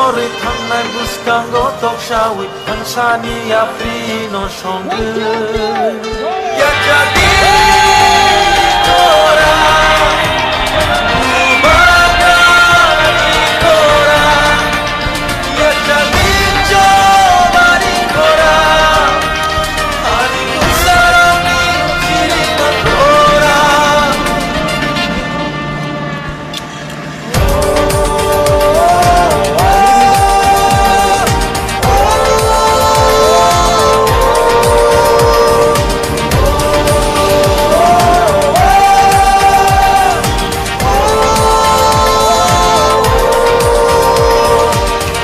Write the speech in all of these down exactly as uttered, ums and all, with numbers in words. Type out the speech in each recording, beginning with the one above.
Ri thangnai bwskango toksawi thangsani yapri no songwi. Yachadi kora, bubagani kora, yachadi chobani kora, ani kusarani chirima kora.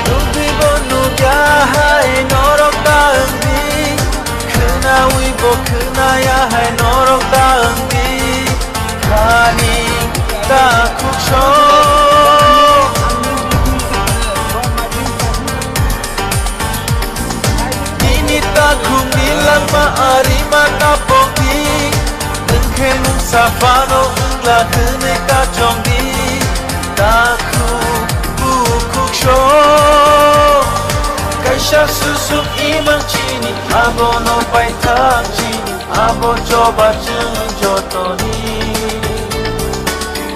Nugwi bo nugya hai norok ta wngdi, khwnawi bo khwnaya hai norok ta wngdi. Thani takhuk sok. Nini takhukni langma arima tapokdi. Nwng khe mungsa phano wngla hwnwi kachongdi. Takhuk bukhuk sok. Kaisa susuk imang chini abono paithak chini. Abo choba chwng jotoni.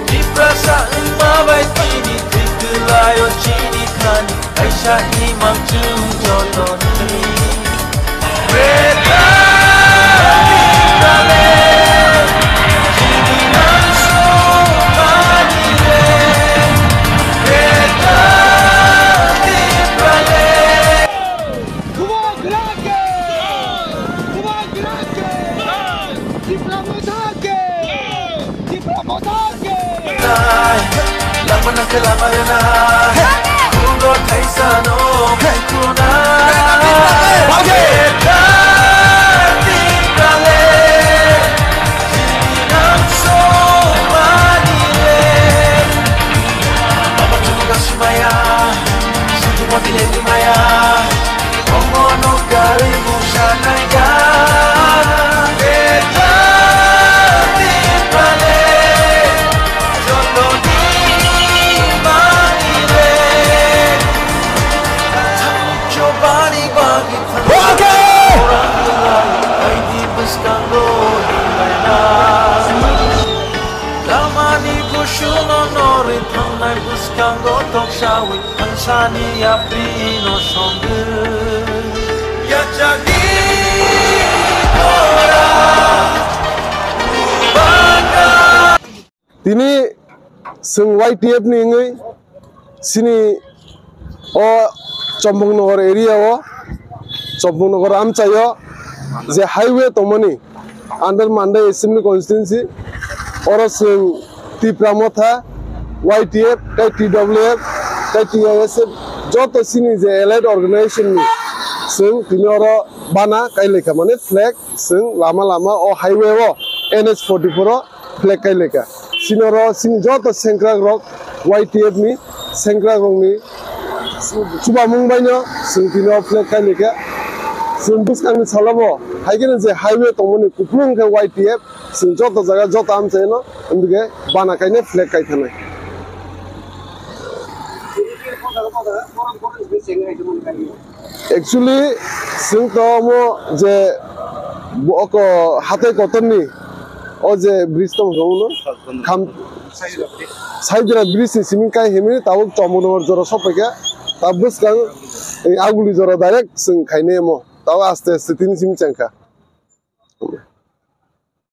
Tiprasa wngma bai tini thwi kwlaio chini thani. Kaisa imang chwng jotoni. Beta Tiprale, chini nangso manile. Beta Tiprale. Bubagra ke! Bubagra ke! Tipra Motha ke! Tipra Motha ke! Lama nang ke lama rena. Kudo thaisa no kuna. Beta Tiprale. Nang so manile. Baba chunga simaya. Sutu mati le maya. Omono kari musa naiga. Beta Tiprale, jotoni manile. Chobani bagi thang. Okay. Orang gelai, aidi bwskango dilaina. Lamani busuno norwi thangnai bwskango toksawi. Thangsani yapri no songwi. Yachadi kora, bubaka. Tini chwng Y T F ni wngwi chini o Champaknagar area o, Champaknagar amchaio je highway tongmani, under Mandai Assembly Constituency, oro chwng Tipra Motha, Y T F, tei T W F, tei T I S F, joto chini je allied organization ni chwng tini oro bana kailaikha, mane flag chwng lama lama o highway o N H forty-four o flag kailaikha. Chini oro chini joto sengkrak rok Y T F ni sengkrak rok ni chubamung bai no chwng tini o flag kailaikha. Chwng bwskang ni salo bo hai kheno je highway tongmani kupulung khe Y T F, chwng joto jaga joto amchaino wngkhe bana kainai flag kaithanai. Actually, chwng to omo je bo oko hatai kotorni o je bridge tong kha uno kham Saidra bridge ni simi kai himni tabuk Champaknagar jora sopaikha, ta bwskang, eh, Aguli jora direct chwng khainai omo, tabuk aste aste tini simi chengkha.